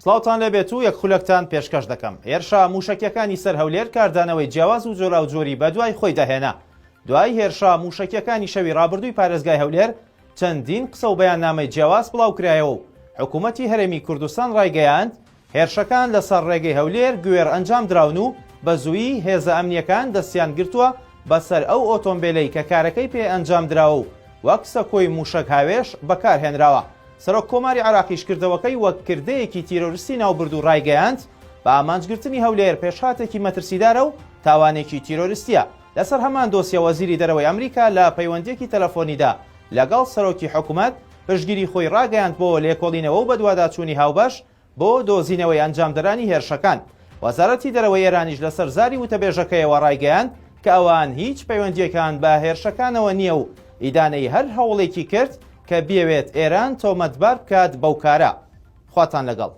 سڵاوتان لێبێت و یەک خولەکتان پێشکەش دەکەم. هێرشە مووشەکیەکانی سەر هەولێر کاردانەوەی جیاواز و جۆراوجۆری بەدوای خۆیدا هێنا. دوای هێرشە مووشەکیەکانی شەوی ڕابردووی پارێزگای هەولێر، چەندین قسە و بەیاننامەی جیاواز بڵاوکرایەوە و حکوومەتی هەرێمی کوردستان ڕایگەیاند، هێرشەکان لەسەر ڕێگەی هەولێر گوێڕ ئەنجام دراون و بە زوویی هێزە ئەمنییەکان دەستیان گرتووە بەسەر ئەو ئۆتۆمبێلەی کە کارەکەی پێ ئەنجام دراوە و وەک سەکۆی مووشەک هاوێژ بەکار هێنراوە. سەرۆک کۆماری عێراقیش کردەوەکەی وەک کردەیەکی تیرۆرستی ناوبرد و ڕایگەیاند، بە ئامانجگرتنی هەولێر پێشهاتێکی مەترسیدارە و تاوانێکی تیرۆرستییە. لەسەر هەمان دۆسیە وەزیری دەرەوەی ئەمریکا لە پەیوەندییەکی تەلەفۆنیدا لەگەڵ سەرۆکی حکومەت پشتگیری خۆی ڕاگەیاند بۆ لێکۆڵینەوە و بەدواداچوونی هاوبەش بۆ دۆزینەوەی ئەنجامدەرانی هێرشەکان. وەزارەتی دەرەوەی ئێرانیش لەسەر زاری وتەبێژەکەیەوە ڕایگەیاند کە ئەوان هیچ پەیوەندییەکان بە هێرشەکانەوە نییە و ئیدانەی هەر هەوڵێکی کرد کە بیەوێت ئێران تۆمەتبار بکات بەو کارە. خواتان لەگەڵ.